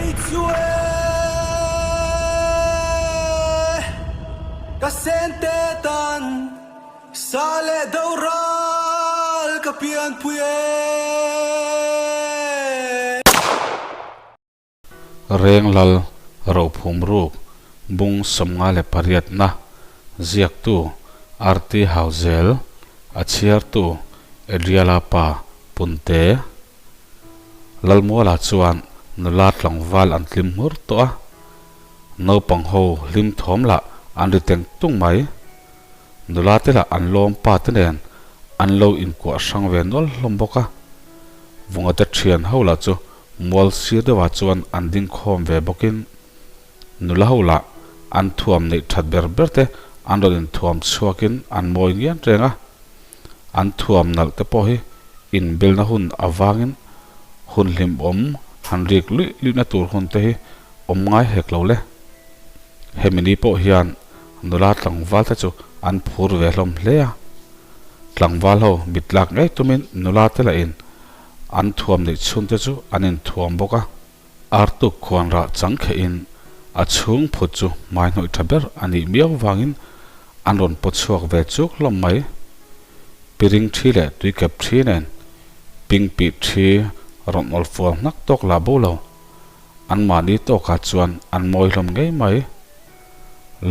Kei chu e ka sente tan sa leh do ral ka pianpui e. Renglal Rophum Ruk Bung 58 na ziaktu RT Hauzel, a chhiartu Adriala pa Punte. Lalmuala chuan nula tlangval an tlim hmur tawh a, naupang ho hlim thawm lah an ri teng tung mai. Nula te lah an lawm pa te nen an lo inkuah hrang ve nual hlawm bawk a. Vunga te thian ho lah chu Mual sir deuhah chuan an ding khawm ve bawkin nula ho lah an thuam neih that ber ber te an rawn inthuam chhuakin an mawi ngian reng a. An thuam nalh te pawh hi inbelna hun avangin hun hlimawm han rik luih luihna tur hun te hi awm ngai hek lo le. Hemi ni pawh hian nula tlangval te chu an phur ve hlawm hle a. Tlangval ho mitlak ngei tumin nula te lahin An thuam neih chhungte chu an inthuam bawk a, artuk khuan rah chang khehin a chhung phut chu hmai hnawih tha ber a nih miau vangin an rawn paw chhuak ve chuk hlawm mai. Piring thi leh tuikep thi nen ping pih thi rawn awl fual hnak tawk lah bo lo. Anmahni tawkah chuan an mawi hlawm ngei mai.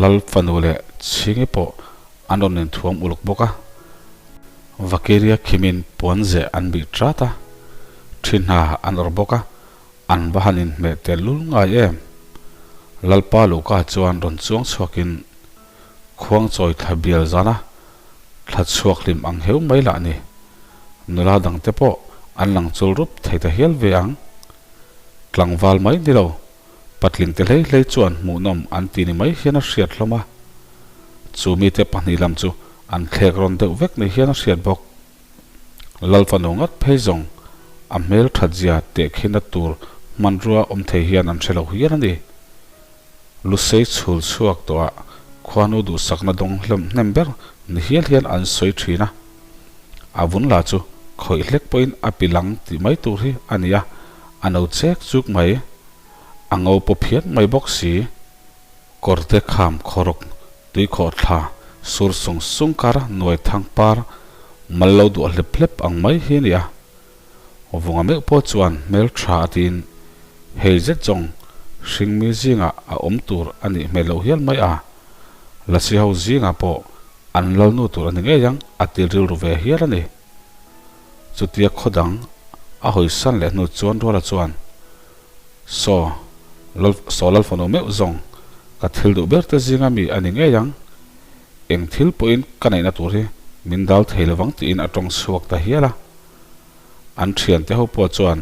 Lal fanu leh chhingi pawh an rawn inthuam uluk bawk a. Vakiria khimin puan zeh an bih trat a, thi hna an awrh bawk a, an va han inhmeh tel lul ngai em? Lalpa Luka chuan rawn chuang chhuakin khuangchawi thla bial zana thla chhuak hlim ang heu mai lah ni. Nula dangte pawh an lang chul rup thei ta hial ve ang. Tlangval mai ni lo, patlingte hlei hlei chuan hmuhnawm an ti ni mai hian a hriat hlawm a. Chu mite pahnih lam chu an thlek rawn deuh vek ni hian a hriat bawk. Lalfanu ngat phei zawng a hmel that zia tehkhinna tur hmanrua awm thei hian an hre lo hial a ni. Lusei chhul chhuak tawhah khuanu duhsakna dawng hlawm hnem ber ni hial hian an sawi thin a. A vun lah chu khawih hlek pawhin a pi lang tih mai tur hi a ni a, a no chek chuk mai. A ngo paw phian mai bawk si. Kawrte kham khawruk tui khawh thla sur sung sung kar nuai thang par mal lo duah hlep hlep ang mai hi a ni a. Vunga meuh pawh chuan hmel tha a tiin hei zet zawng hringmi zingah a awm tur a nih hmel loh hial mai a, Lasi ho zingah pawh an lalnu tur a ni ngei ang a ti rilru ve hial a ni. Chutia khaw dang a hawisan leh hnu chuan Ruala chuan, Saw, Lal, saw Lalfanu meuh zawng ka thil duh ber te zinga mi a ni ngei ang. Eng thil pawhin ka neihna tur hi min dal thei lovang tiin a tawng chhuak ta hial a. An thiante ho pawh chuan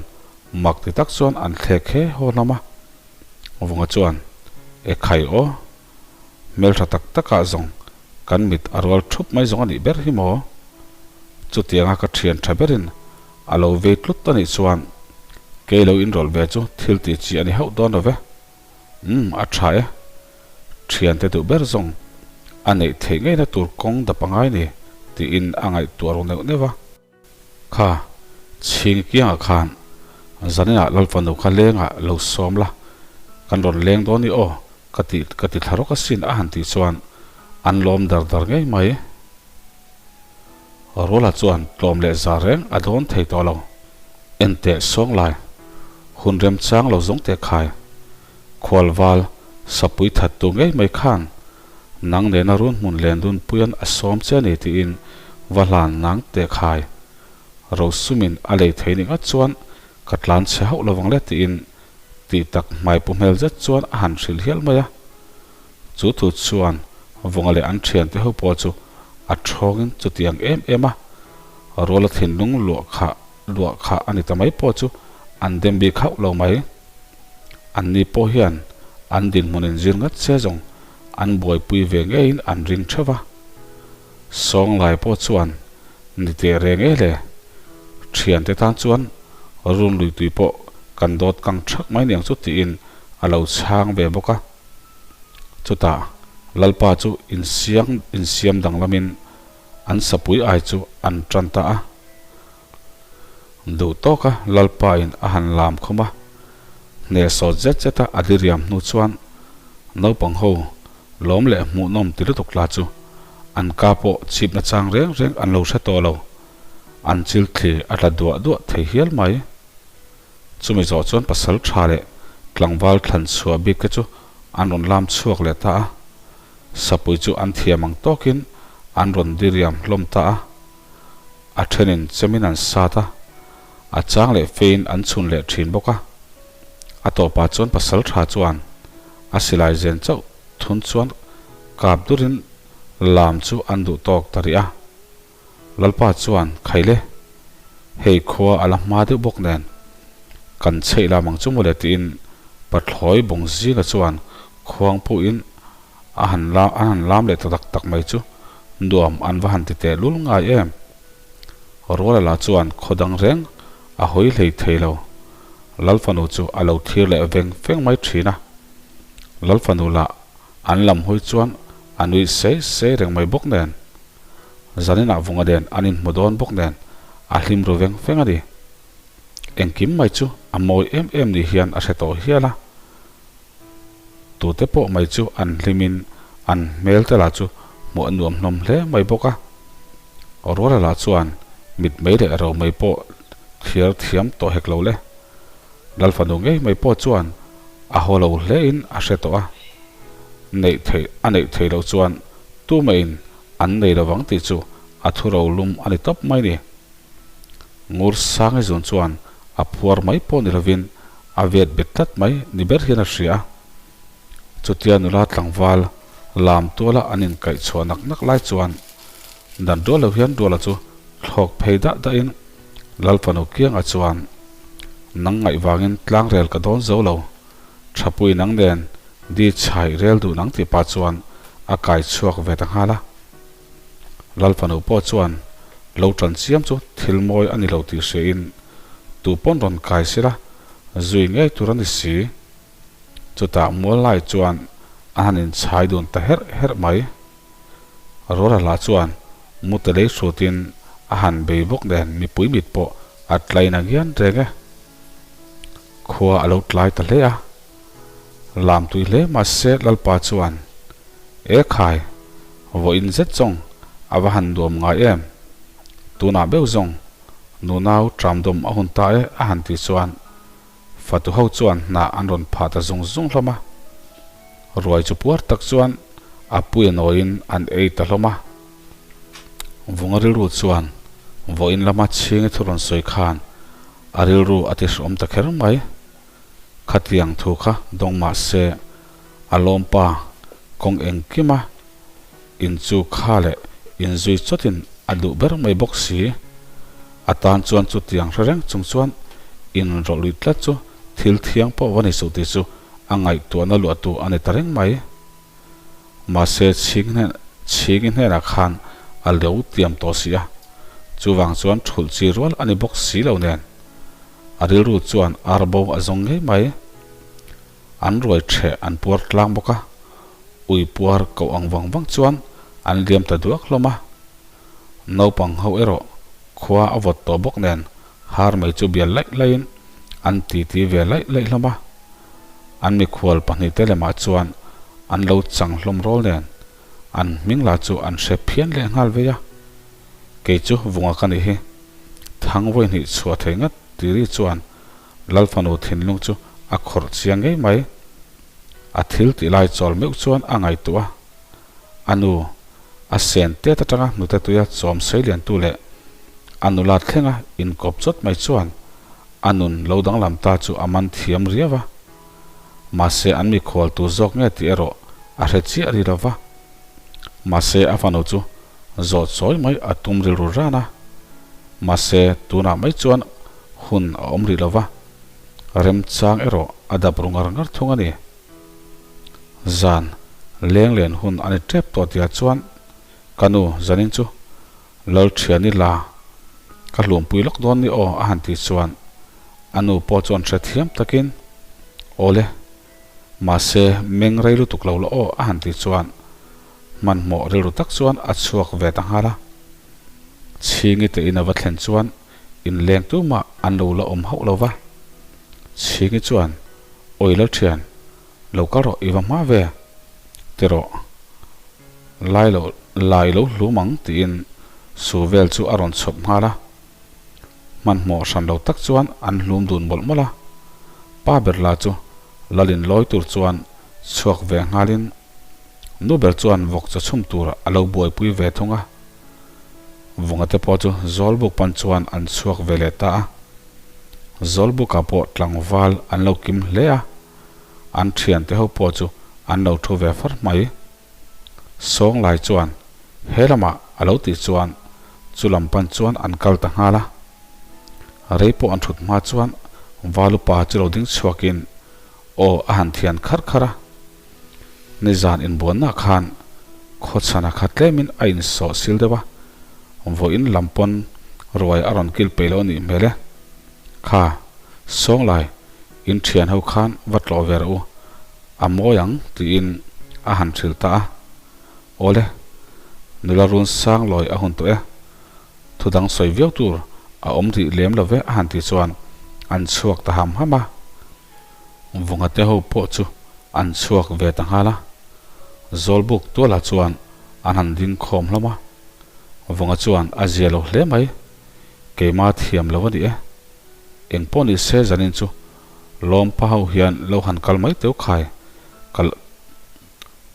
mak ti tak chuan an thlek he haw hlawm a. Vunga chuan, E khai aw, hmeltha tak takah zawng kan mit a rual thup mai zawng a nih ber hi maw? Chutianga ka thian tha berin a lo vei tlut a nih chuan kei lo inrawlh ve chu thil tih chi a ni hauh dawn lo ve. Umm, a tha e. Thiante duh ber zawng a neih theih ngeina tur kawng dap a ngai ni, tiin a ngaihtuah ru neuh neuh a. Kha, chhing kiangah khan zaninah Lalfanu kha lengah lo sawm la, kan rawn leng dawn i aw, ka ti ka ti thla rawk asin a han tih chuan an lawm dar dar ngei mai. Ruala chuan tlawm leh za reng a dawn thei tawh lo. Enteh sawnglai, hun remchang lo zawng teh khai. Khualval, sapui thattu ngei mai khan nang nena run hmun len dun puian a sawm che a ni tiin va hlan nang teh khai. Rosumin a lei thei ni ngat chuan ka tlan chhe hauh lovang le tiin tih tak hmai pu hmel zet chuan a han hrilh hial mai a. Chu thu chuan Vunga leh an thiante ho pawh chu a thawngin chutiang em em a, Ruala thinlung luah kha luah kha a ni ta mai pawh chu an dem bik hauh lo mai. Anni pawh hian an dinhmun inzir ngat se zawng an buaipui ve ngeiin an ring theuh va. Sawnglai pawh chuan ni teh reng e le, thiante tan chuan runlui tui pawh kan dawt kang thak mai niang chu tiin a lo chhang ve bawk a. Chutah Lalpa chu insiang insiam danglamin an sapui ai chu an tan ta a. Duh tawka Lalpain a han lam khum a. Hnehsawt zet zeta a diriam hnu chuan naupang ho lawm leh hmuhnawm ti lutuk la chu an ka pawh chhip nachang reng reng an lo hre tawh lo. An chil thli a tla duah duah thei hial mai. Chumi zawh chuan pasal tha leh tlangval thlan chhuah bik te chu an rawn lam chhuak leh ta a. Sapui chu an thiam ang tawkin an rawn diriam hlawm ta a. A thenin chemin an sat a, a chang leh fein an chhun leh thin bawk a. A tawpah chuan pasal tha chuan a silai zen chauh thun chuan kap durin lam chu an duh tawk ta rih a. Lalpa chuan, Khaile, hei khua a la hma deuh bawk nen, kan chheih lam ang chu mawle tiin Pathlawi bawng zinga chuan khuang phuhin a han an han lam leh ta tak tak mai chu nuam an va han ti teh lul ngai em. Ruala lah chuan khaw dang reng a hawi hlei thei lo. Lalfanu chu a lo thlir leh veng veng mai thin a. Lalfanu lah an lam hawi chuan a nuih sei sei reng mai bawk nen. Zaninah vunga nen an inhmu dawn bawk nen a hlim ru veng veng a ni. Engkim mai chu a mawi em em ni hian a hre tawh hial a. Tute pawh mai chu an hlimin an hmel te lah chu hmuh a nuam hlawm hle mai bawk a. Ruala lah chuan mit mai leh ro mai pawh thliar thiam tawh hek lo le. Lalfanu ngei mai pawh chuan a haw lo hle in a hre tawh a. Neih theih a neih theih loh chuan tumah-in an nei lovang tih chu a thu ro lum a ni tawp mai ni. Ngur Sangi zun chuan a phuar mai pawh ni lovin a vet bet tlat mai ni ber hian a hria a. Chutia nula tlangval lam tuala an inkaih chhuah nak nak lai chuan dan rual lo hian Ruala chu thlawk phei dah dahin Lalfanu kiangah chuan nang ngaih vangin tlangrel ka dawn zo lo, Thapui nang nen di chhai rel duh nang tih pah chuan a kai chhuak ve ta nghal a. Lalfanu pawh chuan lo tan chiam chu thil mawi a ni lo tih hria in tu pawn rawn kai sila zui ngei tur a ni si. Chutah mual lai chuan a han inchhai dun ta herh herh mai. Ruala lah chuan mute lei hrutin a han bei bawk nen mipui mit pawh a tlai na ngian reng e. Khua a lo tlai ta hle a. Lam tui hle mahse Lalpa chuan, E khai, vawiin zet zawng a va han nuam ngai em? Tunah beuh zawng nunau tramdawm a hun ta e a han ti chuan Fatu ho chuan hnah an rawn phah ta zung zung hlawm a. Ruai chu puar tak chuan a pui a nawiin an ei ta hlawm a. Vunga rilru chuan vawiin lama chhingi thu rawn sawi khan a rilru a ti hreawm ta kher mai. Khatiang thu kha dawng mah se a lawmpa kawng engkima in chu kha leh inzui chawtin a duh ber mai bawk si. A tan chuan chutiang hre reng chung chuan inrawlh lui tlat chu thil thiang pawh va ni suh tih chu a ngaihtuahna luahtu a ni ta reng mai. Mahse chhing hnen chhingi hnenah khan a lo tiam tawh si a, chuvang chuan thulh chi rual a ni bawk si lo nen. A rilru chuan ar bo a zawng ngei mai. An ruai ṭheh an puar tlang bawk a, ui puar koh ang vang vang chuan an liam ta duak hlawm a. Naupang ho erawh khua a vawt tawh bawk nen har mai chu bial laih laihin an titi ve laih laih hlawm a. An mikhual pahnihte lemah chuan an lo chang hlawm rawl nen an hming lah chu an hre phian leh nghal vei a. Kei chu vunga ka nih hi thang vawi hnih chhuah thei ngat tiri chuan Lalfanu thinlung chu a khawrh chiang ngei mai. A thil tih lai chawl meuh chuan a ngaihtuah a. A nu, a sen tet atanga hnute tuia chawm sei liantu leh a nula thlenga inkawp chawt mai chuan a nun lo danglam ta chu a man thiam riau a. Mahse an mikhual tur zawk nge tih erawh a hre chiah ri lo va. Mahse a fanu chu zawh chawi mai a tum rilru ran a. Mahse tunah mai chuan hun a awm rih lo va, remchang erawh a dap ru ngar ngar thung a ni. Zan leng len hun a ni tep tawh tia chuan ka nu zanin chu Lalthiani la ka hlumpui lawk dawn ni aw a han tih chuan a nu pawh chuan hrethiam takin Awle, mahse meng rei lutuk lo la aw a han tih chuan hmanhmawh rilru tak chuan a chhuak ve ta nghal a. Chhingi te in a va thlen chuan Inleng tumah an lo la awm hauh lo va. Chhingi chuan Awi Lalthian, lo kal rawh i va hma ve ti rawh. Lai lo lai lo hlum ang tiin su vel chu a rawn chhawp nghal a. Hmanhmawh hran lo tak chuan an hlum dun mawlh mawlh a. Pa ber la chu lalin lawi tur chuan chhuak ve nghalin nu ber chuan vawk chaw chhum tur a lo buaipui ve thung a. Vunga te pawh chu Zawlbuk pan chuan an chhuak ve leh ta a. Zawlbukah pawh tlangval an lo kim hle a, an thiante ho pawh chu an lo thu ve far mai. Sawnglai chuan he lamah a lo tih chuan chu lam pan chuan an kal ta nghal a. Rei pawh an thut hma chuan Valupa chu lo ding chhuakin aw a han thian kharh kharh a. Nizan inbuanna khan khawchhana kha tlemin a insawh sil deuh a, vawiin lam pawn ruai a rawn kil peih lo a nih hmel e. Kha, Sawnglai, in thian ho khan va tlawh ve rawh u, a mawi ang tiin a han hrilh ta a. Awle, nula run sang lawi a hun tawh e. Thu dang sawi viau tur a awm rih lem lo ve a han tih chuan an chhuak ta ham ham a. Vunga te ho pawh chu an chhuak ve ta nghal a, Zawlbuk tualah chuan an han ding khawm hlawm a. Vunga chuan a zia lo hle mai, Keima thiam lo a ni e. Eng pawh ni se zanin chu lawmpa ho hian lo han kal mai teu khai, ka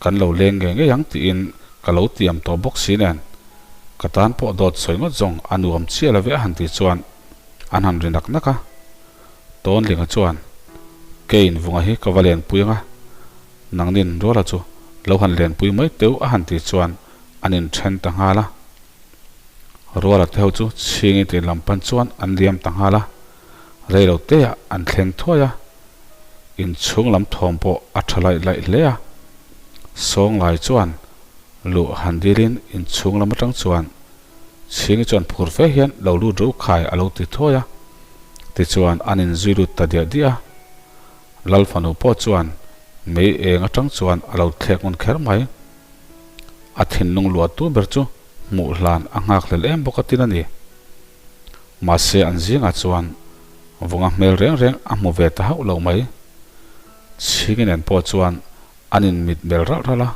kan lo leng ngei ngei ang tiin ka lo tiam tawh bawk si nen, ka tan pawh dawt sawi ngawt zawng a nuam chiah lo ve a han tih chuan an han ri nak nak a. Tawnlinga chuan, Keiin vunga hi ka va lenpui ang a, nangnin Ruala chu lo han lenpui mai teu a han tih chuan an inthen ta nghal a. Ruala te ho chu chhingi tih lam pan chuan an liam ta nghal a, reilo teah an thleng thuai a, inchhung lam thawm pawh a tha laih laih hle a. Sawnglai chuan luh han dilin inchhung lam atang chuan Chhingi chuan phur fe hian lo lut ro khai a lo ti thuai a, tichuan an inzui lut ta diah diah a. Lal fanu pawh chuan mei eng atang chuan a lo thlek ngun kher mai. A thinlung luah tu ber chu hmuh hlan a nghak hlel em bawk a tin a ni. Mahse an zingah chuan vunga hmel reng reng a hmu ve ta hauh lo mai. Chhingi nen pawh chuan An inmit mel ralh ralh a,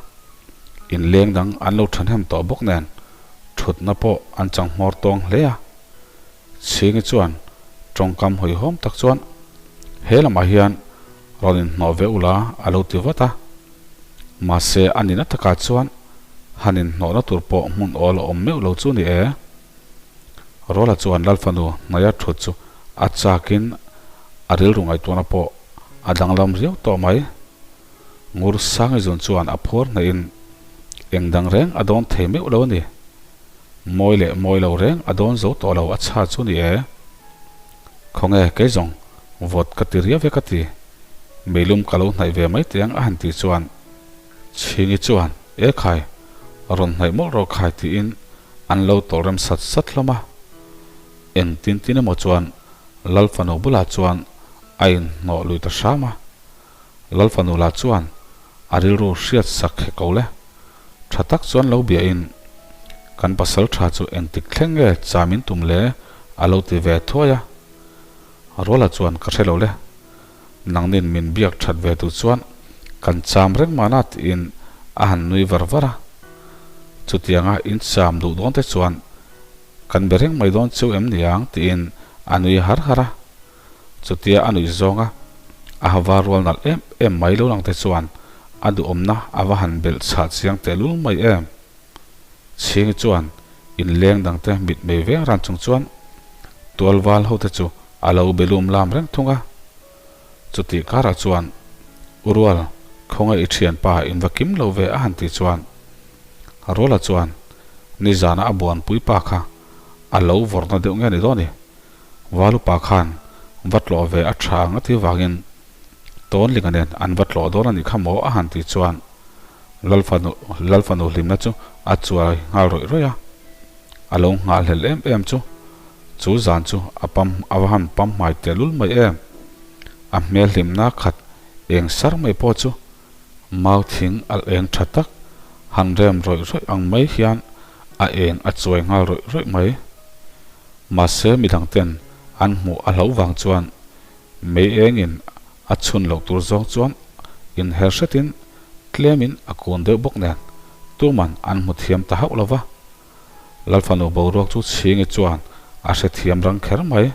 inleng dang an lo thahnem tawh bawk nen thutna pawh an chang hmawr tawng hle a. Chhingi chuan tawngkam hawihhawm tak chuan he lamah hian rawn inhnawh ve ula a lo ti vat a. Mahse a nihna takah chuan han inhnawhna tur pawh hmun awl a awm meuh lo chu ni e. Rawla chuan Lalfanu hnaia thut chu a chakin a rilru ngaihtuahna pawh a danglam riau tawh mai. Ngur Sangizun chuan a phuar hnaihin eng dang reng a dawn thei meuh lo a ni. Mawi leh mawi lo reng a dawn zo tawh lo a chha chu ni e. Khawnge kei zawng vawt ka ti riau ve ka ti. Meilum ka lo hnaih ve mai teh ang a han tih chuan Chhingi chuan E khai, rawn hnaih mawlh rawh khai tiin an lo tawlh rem sat sat hlawm a. Eng tin tin emaw chuan Lalfanu bulah chuan a inhnawh lui ta hram a. Lalfanu lah chuan a rilru hriat sak hek ko le. Tha tak chuan lo biahin, Kan pasal tha chu engtik thleng nge cham in tum le? a lo ti ve thuai a. Ruala chuan ka hre lo le. Nangnin min biak that ve duh chuan kan cham reng mahna tiin a han nui var var a. Chutianga in cham duh dawn te chuan kan be reng mai dawn cheu em niang tiin a nui har har a. Chutia a nuih zawnga a hava rual nalh em em mai lo lang te chuan a duhawmna a va han belh chhah chiang tehlul mai em. Chhingi chuan inleng dangte mitmei veng ran chung chuan tualval hote chu a lo be lum lam reng thung a. Chutih karah chuan U Rual, khawngaih i thianpa in va kim lo ve a han tih chuan Ruala chuan nizana a buanpui pa kha a lo vawrhna deuh nge ni dawn i? Valupa khan va tlawh ve a tha ang a ti vangin Tawnlinga nen an va tlawh dawn a nih kha maw a han tih chuan Lalfanu Lalfanu hlimna chu a chuai nghal rawih rawih a. A lo nghahhlelh em em chu chu zan chu a pam a va han pam hmai tehlul mai em. A hmel hlimna khat eng sar mai pawh chu mau thing alh eng tha tak han rem rawih rawih ang mai hian a eng a chuai nghal rawih rawih mai. Mahse midang ten an hmuh a hlauh vang chuan mei engin A chhun loh tur zawng chuan inher hretin tlemin a kun deuh bawk nen tuman an hmu thiam ta hauh lo va. Lalfanu boruak chu Chhingi chuan a hrethiam rang kher mai.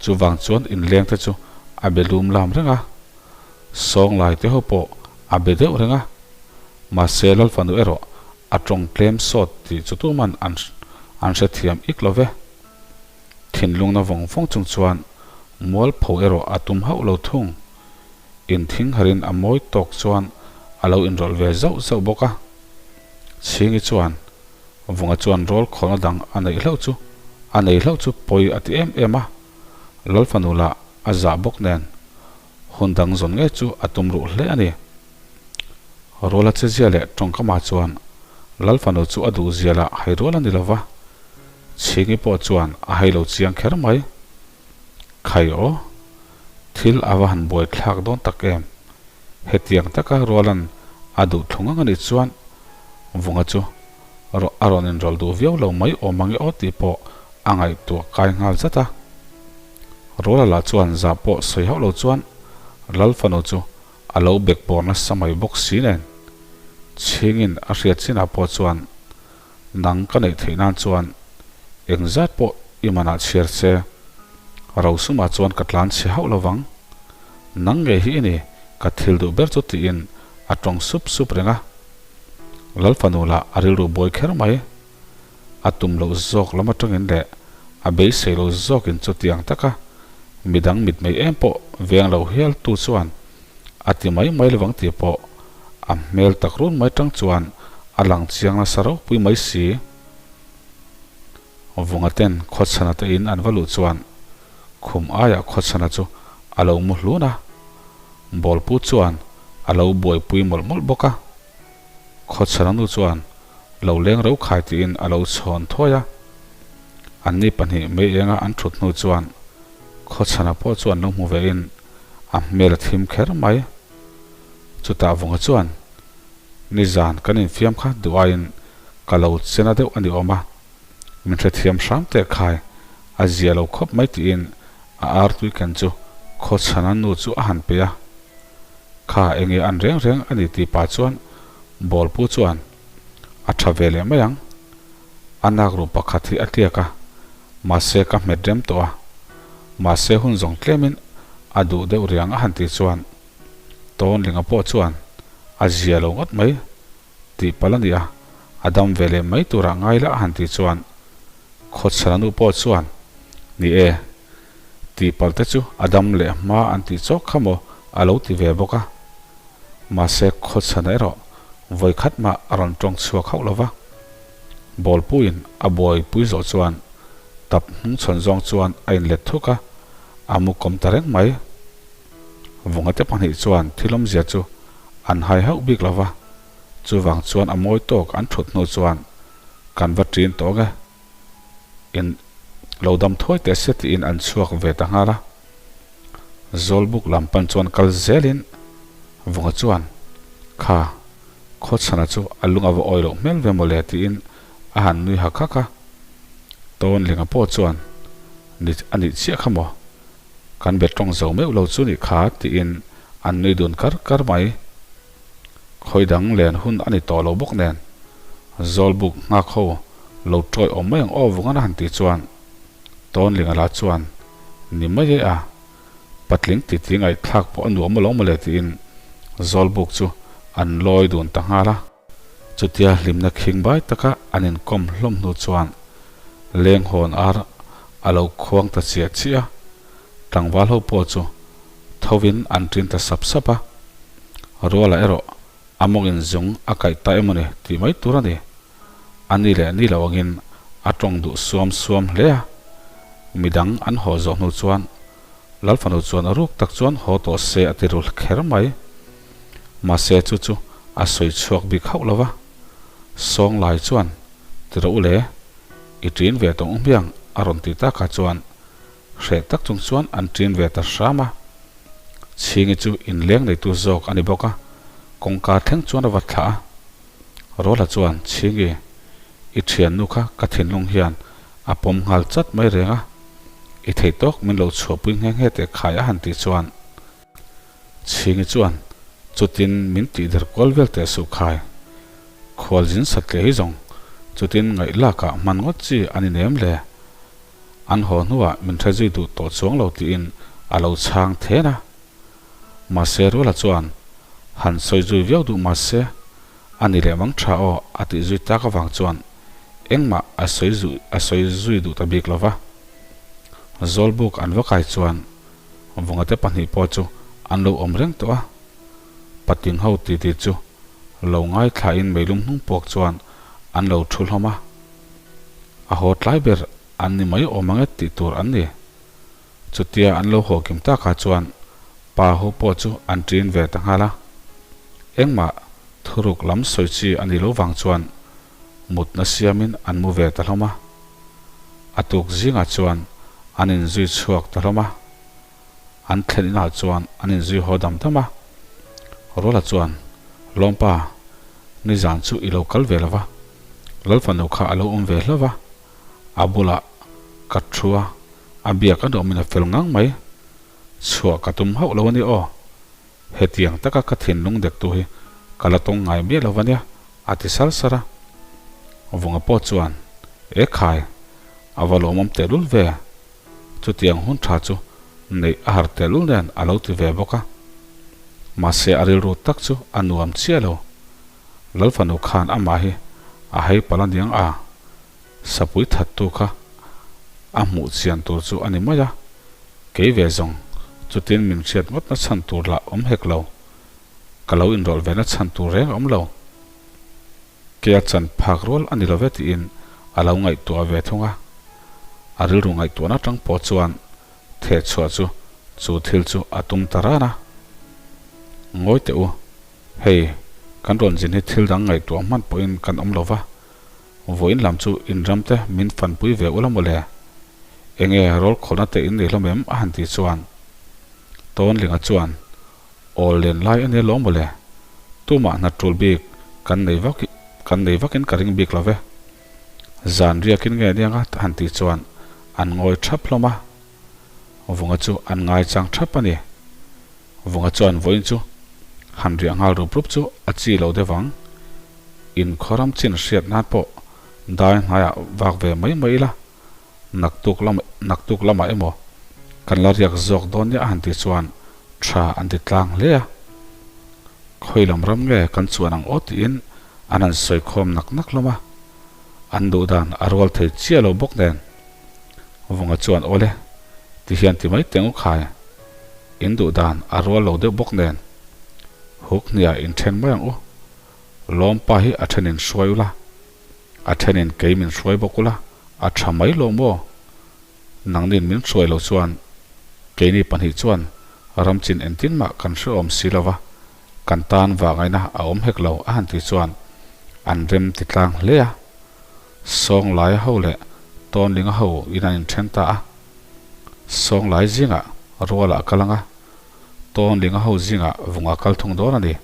Chuvang chuan inleng te chu a be lum lam reng a, Sawnglai te ho pawh a be deuh reng a. Mahse Lalfanu erawh a tawng tlem sawt tih chu tuman an an hrethiam ik lo ve. Thinlungna vawng vawng chung chuan mualpho erawh a tum hauh lo thung. Inthing harin a mawi tawk chuan a lo inrawlh ve zauh zauh bawk a. Chhingi chuan Vunga chuan rawl khawlna dang a neih hlauh chu a nei hlauh chu pawi a ti em em a, Lalfanu lah a zah bawk nen hun dang zawn ngei chu a tum ruh hle a ni. Ruala chezia leh tawngkama chuan Lalfanu chu a duh zia lah hai rual a ni lova, Chhingi pawh chuan a hai lo chiang kher mai. Khai aw, thil a va han buai thlak dawn tak em? Hetiang taka Rualan a duh thlung ang a nih chuan Vunga chu a rawn inrawlh duh viau lo mai awm ang e aw tih pawh a ngaihtuah kai nghal zat a. Ruala lah chuan zah pawh sawi hauh lo chuan Lalfanu chu a lo bek bawr nasa mai bawk si nen Chhingin a hriat chinah pawh chuan Nang ka neih theih nan chuan engzat pawh i manah chhiar che. Rosuma chuan ka tlan chhe hauh lo vang. Nang ngei hi i ni, ka thil duh ber chu tiin a tawng sup sup reng a. Lalfanu lah a rilru buai kher mai. A tum loh zawk lam atangin leh a beisei lo zawkin chutiang taka midang mitmei em pawh veng lo hial tu chuan a ti mai mai lovang tih pawh a hmel tak run mai tang chuan a lang chiang nasa ropui mai si. Vunga ten Khawchhana te in an va luh chuan khum aiah Khawchhana chu a lo mu hlun a, Bawlpu chuan a lo buaipui mawlh mawlh bawk a. Khawchhana nu chuan lo leng ro khai tiin a lo chhawn thuai a. Anni pahnih mei enga an thut hnu chuan Khawchhana pawh chuan lo hmu ve in a hmel a thim kher mai. Chutah Vunga chuan, Nizan kan infiam kha duh aiin ka lo chena deuh a ni awm a, min hrethiam hram teh khai, a zia lo khawp mai tiin a artui ken chu Khawchhana nu chu a han pe a. Kha enge an reng reng a ni tih pah chuan Bawlpu chuan, A tha ve leh mai ang. A nak ruh pakhat hi a tliak a, mahse ka hmet rem tawh a. Mahse hun zawng tlemin a duh deuh riang a han tih chuan Tawnlinga pawh chuan a zia lo ngawt mai tih palh a ni a, a dam ve leh mai turah ngai la a han tih chuan Khawchhana nu pawh chuan Ni e, tih palh te chu a dam leh hma an tih chawk kha maw a lo ti ve bawk a. Mahse Khawchhana erawh vawi khat mah a rawn tawng chhuak hauh lo va. Bawlpuiin a buaipui zawh chuan tap hnungchhawn zawng chuan a inlet thuk a, a mu kawm ta reng mai. Vungate pahnih chuan thil awmzia chu an hai hauh bik lo va, chuvang chuan a mawi tawk an thut hnu chuan kan va ṭin tawng e, in lo dam thuai teh se tiin an chhuak ve ta nghal a. Zawlbuk lam pan chuan kal zelin Vunga chuan, Kha, Khawchhana chu a lung a va awi loh hmel ve mawle tiin a han nui hak hak a. Tawnlinga pawh chuan, Ni a nih chiah kha maw? Kan be tawng zo meuh lo chu nih kha tiin an nui dun kar kar mai. Khawi dang len hun a ni tawh lo bawk nen Zawlbuk nghak ho lo tawi awm mai ang aw vungan a han tih chuan Tawnlinga lah chuan ni mai e a, patling titi ngaihthlak pawh a nuam alawm mawle tiin Zawlbuk chu an lawi dun ta nghal a. Chutia hlimna khing bai taka an inkawm hlawm hnu chuan lenghawn ar a lo khuang ta chiah chiah a, tlangval ho pawh chu thovin an ṭin ta sap sap a. Ruala erawh a mawngin zung a kaih ta emawni tih mai tur a ni. A ni leh ni lo angin a tawng duh suam suam hle a. Midang an haw zawh hnu chuan Lalfanu chuan a ruk tak chuan haw tawh se a ti rul kher mai. Mahse chu chu a sawi chhuak bik hauh lo va. Sawnglai chuan, Ti rawh u le, i ṭin ve tawng hmiang a rawn ti takah chuan hreh tak chung chuan an ṭin ve ta hram a. Chhingi chu inleng neitu zawk a ni bawk a, kawngka thleng chuan a va thlah a. Rawla chuan, Chhingi, i ṭhiannu kha ka thinlung hian a pawm nghal chat mai reng a, i thei tawk min lo chhuahpui nghe nghe teh khai a han tih chuan. Chhingi chuan chutin min tihder kual vel teh suh khai. Khualzin satliah hi zawng chutin ngaih lakah hman ngawt chi a ni nem le. An haw hnuah min hre zui duh tawh chuang lo tiin a lo chhang then a. Mahse Ruala chuan han sawi zui viau duh mahse a ni leh mang tha aw a tih zui tak avang chuan engmah a sawi zui a sawi zui duh ta bik lo va. Zawlbuk an va kai chuan Vawngate pahnih pawh chu an lo awm reng tawh a. Patling ho titi chu lo ngaithlain meilum hnung puak chuan an lo thu hlawm a. A haw tlai ber an ni mai awm ang e tih tur an ni. Chutia an lo haw kim takah chuan pa ho pawh chu an ṭin ve ta nghal a. Engmah thuruk lam sawi chi a ni lo vang chuan mutna siamin an mu ve ta hlawm a. A tuk zingah chuan an inzui chhuak ta hlawm a. An thlen inah chuan an inzui haw dam dam a. Ruala chuan, Lawmpa, nizan chu i lo kal ve lo va, Lalfanu kha a lo awm ve hlauh va, a bulah ka thu a, a biak a nuamin a fel ngang mai. Chhuah ka tum hauh lo a ni aw. Hetiang taka ka thinlung dektu hi ka la tawng ngai miah lo va nia, a ti sar sar a. Vunga pawh chuan, E khai, a va lawmawm tehlul ve. Chutiang hun tha chu neih a har tehlul nen a lo ti ve bawk a. Mahse a rilru tak chu a nuam chiah lo. Lalfanu khan amah hi a hei palh a niang a, sapui thattu kha a hmuh chian tur chu a ni mai a, kei ve zawng chutin min hriat ngawt na chhan tur lah awm hek lo, ka lo inrawlh ve na chhan tur reng a awm lo. Kea chan phak rual a ni lo ve tiin a lo ngaihtuah ve thung a, a rilru ngaihtuahna atang pawh chuan theh chhuah chu chu thil chu a tum ta ran a. Ngawi teh u, hei kan rawn zin hi thil dang ngaihtuah hman pawhin kan awm lo va, vawiin lam chu inram te min fanpui ve ula mawle, enge rawl khawlna te in nei hlawm em a han tih chuan Tawnlinga chuan Awl len lai a nia lo mawle, tumah hna tul bik kan nei vak kan nei vakin ka ring bik lo ve. Zan riakin nge aniang a han tih chuan an ngawi thap hlawm a, Vunga chu an ngai chang thap a ni. Vunga chuan vawiin chu han riah nghal rup rup chu a chi lo deuh ang. In khawram chin hriat nan pawh dai hnaiah vak ve mai mai ila, naktuk lam naktuk lamah emaw kan la riak zawk dawn nia a han tih chuan tha an ti tlang hle a. Khawi lam ram nge kan chuan ang aw tiin an han sawi khawm nak nak hlawm a. An duh dan a rual thei chiah lo bawk nen. Vunga chuan awle ti hian ti mai teng u khai. In duh dan a rual lo deuh bawk nen. Huk hniah in then mai ang u. Lawmpa hi a then in hruai ula. A then in kei min hruai bawk ula a tha mai lo maw? Nangnin min hruai lo chuan keini pahnih chuan ramchin engtin mah kan hreawm si lo va, kan tan vangaina a awm hek lo a han tih chuan an rem ti tlang hle a. Sawnglaia ho leh Tawnlinga ho in an inthen ta a. Sawnglai zingah Ruala a kal ang a, Tawnlinga ho zingah Vunga a kal thung dawn a ni.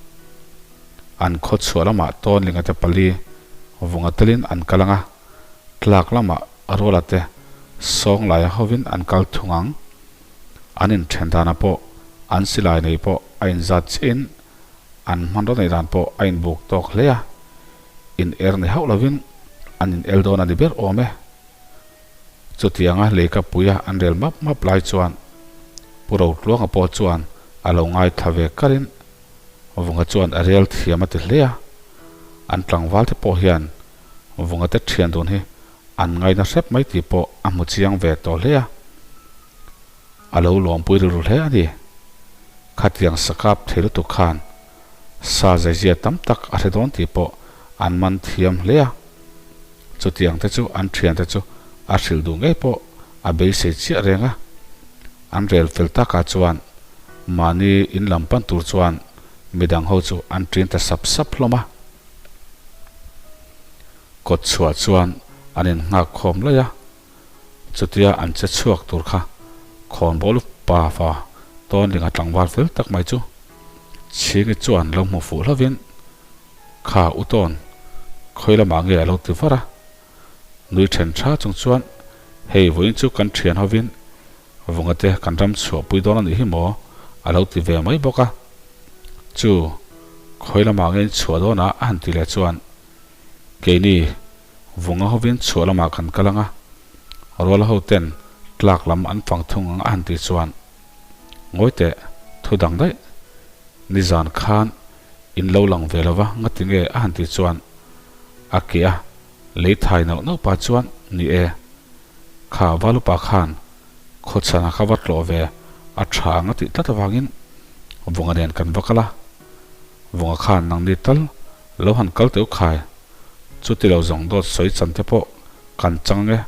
An khaw chhuah lamah Tawnlinga te pali Vunga telin an kal ang a, tlak lamah Ruala te Sawnglaia hovin an kal thung ang. An inthen danah pawh an silai nei pawh a inzat chiahin an hmanraw neih dan pawh a inbuk tawk hle a. In er ni hauh lovin an in el dawn a ni ber awm e. Chutianga leika puia an rel map map lai chuan Pu Rotluanga pawh chuan a lo ngaithla ve karin Vunga chuan a rel thiam a ti hle a. An tlangval te pawh hian Vunga te thian dun hi an ngaina hrep mai tih pawh a hmu chiang ve tawh hle a. A lo lawmpui rilru hle a ni. Khatiang sakap thei lutuk khan Sa zaizia tam tak a hre dawn tih pawh an man thiam hle a. Chutiang te chu an thiante chu a hrilh duh ngei pawh a beisei chiah reng a. An rel fel takah chuan mahni in lam pan tur chuan midang ho chu an ṭin ta sap sap hlawm a. Kawt chhuah chuan an innghak khawm laih a. Chutia an che chhuak tur kha khawnbawl pa fa Tawnlinga tlangval fel tak mai chu Chhingi chuan lo hmu fuh hlovin, Kha u Tawn, khawi lamah nge a lo ti var a? Nui then tha chung chuan, Hei vawiin chu kan thian hovin Vunga te kan ram chhuahpui dawn a nih hi maw? a lo ti ve mai bawk a. Chu, khawi lamah nge in chhuah dawn a? a han ti leh chuan, Keini, vunga hovin chhuah lamah kan kal ang a, ruala ho ten tlak lam an fang thung ang a han ti chuan, Ngawi teh, thu dang daih, nizan khan in lo lang ve lo va, ngati nge? a han ti chuan, a ke a lei thai nauh nauh pah chuan, Ni e, kha valupa khan Khawchhana kha va tlawh ve a tha ang a tih tlat avangin Vunga nen kan va kal a. Vunga khan nangni tal lo han kal teuh khai, chuti lo zawng dawt sawi chan te pawh kan chang ang e,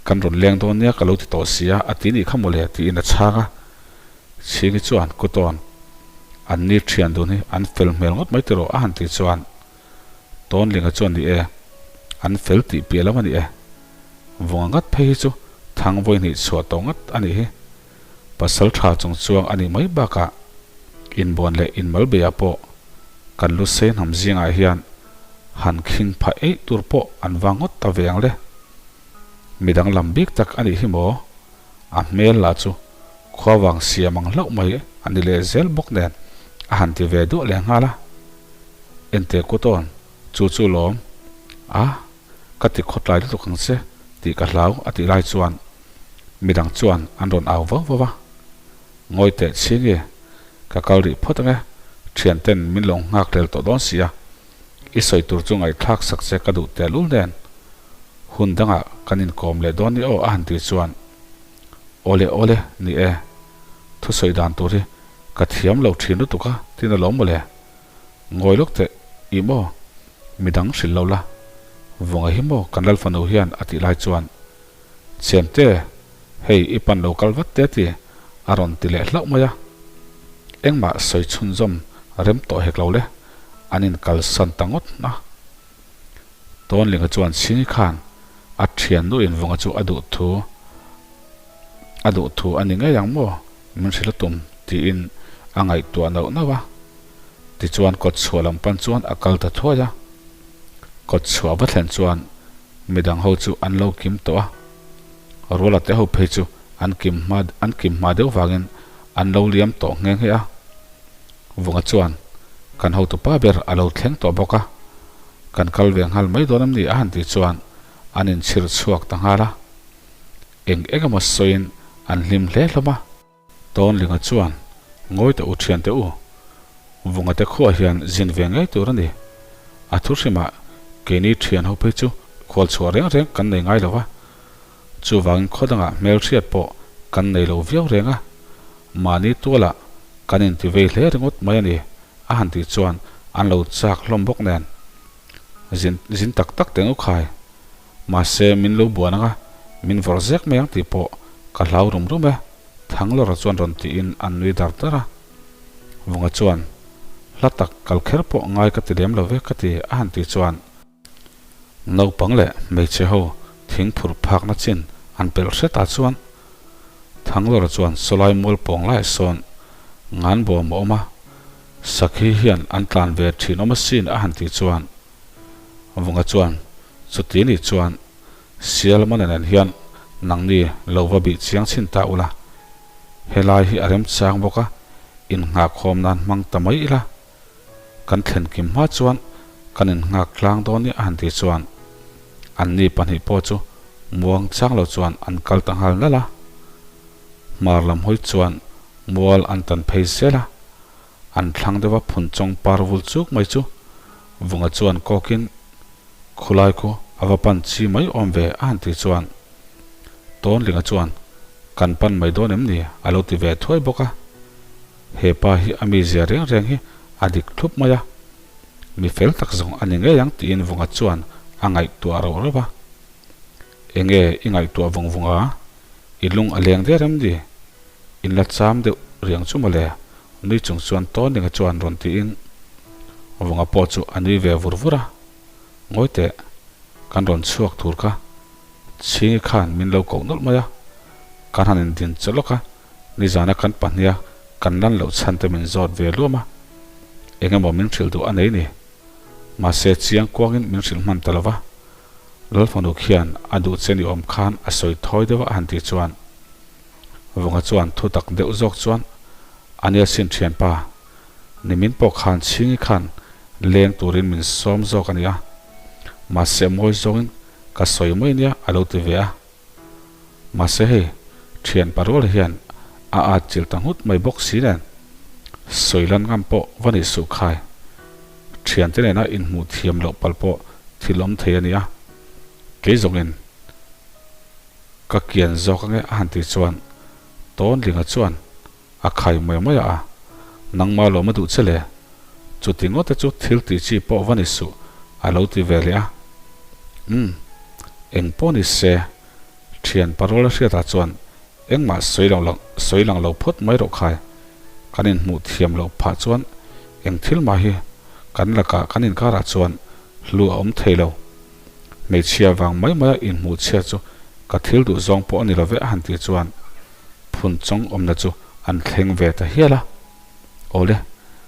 kan rawn leng dawn nia ka lo ti tawh si a, a ti nih kha mawle tiin a chhang a. Chhingi chuan Kutawn, an ni thian dun hi an fel hmel ngawt mai tiraw a han ti chuan Tawnlinga chuan ni e, an fel tih piah lam a ni e. Vunga ngat phei hi chu thang vawi hnih chhuah tawh ngat a nih hi. Pasal tha chung chuang a nih mai bakah inbuan leh inmalbeiah pawh kan lu sei hnam zingah hian han khing phah eih tur pawh an vang ngawt ta ve ang le. Midang lam bik tak a nih hi maw? A hmel lah chu khua vang siam ang hlauh mai a ni leh zel bawk nen a han ti ve duah leh nghal a. Enteh kutawn, chu chu lawm a ka ti khawtlai lutuk ang che tih ka hlau a tih lai chuan midang chuan an rawn au vau vau a. Ngawi teh chhi nge ka kal rih phawt ang e, thian ten min lo nghak hlel tawh dawn si a, i sawi tur chu ngaihthlak sak che ka duh tehlul nen hun dangah kan inkawm leh dawn ni aw a han tih chuan Awle awle ni e, thusawi dan tur hi ka thiam lo thin lutuk a tin a lawm mawle. Ngawi lawk teh i maw? Midang hrilh lo la. Vunga hi maw kan lal fanu hian a tih lai chuan, Chemte, hei i pan lo kal vat te ti a rawn ti leh hlauh mai a. Engmah sawi chhunzawm rem tawh hek lo le, an inkalsan ta ngawt a. Tawnlinga chuan Chhingi khan a thiannu in Vunga chu a duh thu a duh thu a ni ngei ang maw min hrilh a tum tiin a ngaihtuah nauh nauh a. Tichuan kawtchhuah lam pan chuan a kal ta thuai a. Kawtchhuah va thlen chuan midang ho chu an lo kim tawh a. Ruala te ho phei chu an kim hma an kim hma deuh vangin an lo liam tawh nghe nghe a. Vunga chuan kan hotupa ber a lo thleng tawh bawk a, kan kal ve nghal mai dawn em ni a han tih chuan an inchhir chhuak ta nghal a. Eng eng emaw sawiin an hlim hle hlawm a. Tawnlinga chuan, Ngawi teh u thiante u, Vunga te khuah hian zin ve ngei tur a ni. A thu hrimah keini thian ho phei chu khual chhuah reng reng kan nei ngai lo va, chuvangin khaw dangah hmelhriat pawh kan nei lo viau reng a, mahni tualah kan inti vei hle ringawt mai a ni a han tih chuan an lo chak hlawm bawk nen. Zin zin tak tak teng u khai. Mahse, min lo buan ang a, min vawrh zek mai ang tih pawh ka hlau rum rum e, Thanglawra chuan rawn tiin an nui dar dar a. Vunga chuan, Hla tak kal kher pawh ngai ka ti lem lo ve ka ti a han tih chuan, naupang leh hmeichhe ho thing phur phakna chin an pelh hret ah chuan Thanglawra chuan sawlai mual pawng laiah sawn ngan bawm a awm a, sakhi hian an tlan ve thin awm asin a han tih chuan, Vunga chuan, Chuti ni chuan Sialmana nen hian nangni lo va bih chiang chhin ta ula, helai hi a remchang bawk a, innghahkhawm nan hmang ta mai ila, kan thlen kim hma chuan kan innghak tlang dawn nia a han ti chuan anni pahnih pawh chu muang chang lo chuan an kal ta nghal nalh a. Hmar lam hawi chuan mual an tan phei zel a. An thlang deuh a phun chawng par vul chuk mai chu Vunga chuan kawkin khulai khu a va pan chi mai awm ve a han ti chuan Tawnlinga chuan kan pan mai dawn em ni a lo ti ve thuai bawk a. He pa hi a mizia reng reng hi a dik thlup mai a, mi fel tak zawng a ni ngei ang tiin Vunga chuan a ngaihtuah rauh rauh a. Enge i ngaihtuah vung vung a, i lung a leng der em ni? In la cham deuh riang chu mawle, nui chung chuan Tawninga chuan rawn tiin Vunga pawh chu a nui ve vur vur a, Ngawi teh, kan rawn chhuak tur kha Chhingi khan min lo koh nawlh mai a, kan han indin che lawk a, nizana kan pahniha kan lan loh chhan te min zawt ve luam a, eng emaw min hrilh duh a nei ni. Mahse chiang kuangin min hrilh hman ta lo va, Lalfanu khian a duh che ni awm khan a sawi thawi deuh a han tih chuan Vunga chuan thu tak deuh zawk chuan, A nia sin thianpa, Nimin pawh khan Chhingi khan leng turin min sawm zawk a nia. Mahse mawi zawngin ka sawi mai nia a lo ti ve a. Mahse hei, thian parual hian a at chilh ta nghut mai bawk si nen, sawi lan ngam pawh va nih suh khai. Thiante nena inhmuh thiam loh pal pawh thil awm thei a nia. Kei zawngin ka kian zawk ange a han tih chuan Tawnlinga chuan a khai mai mai a, Nangmah lawm a duh che le? Chuti ngawt te chu thil tih chi pawh va ni suh a lo ti ve leh a. Umm, eng pawh ni se, thian parole hriatah chuan engmah sawi lo sawi lang lo phawt mai rawh khai. Kan inhmuh thiam loh phah chuan eng thil mah hi kan lakah kan inkarah chuan hlu a awm thei lo. Hmeichhia vang mai maia inhmuh chhia chu ka thil duh zawng pawh a ni lo ve a han tih chuan phun chawng awmna chu an thleng ve ta hial a. Awle,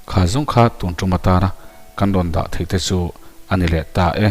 kha zawng kha tun tum atana kan rawn dah theih te chu a ni leh ta e.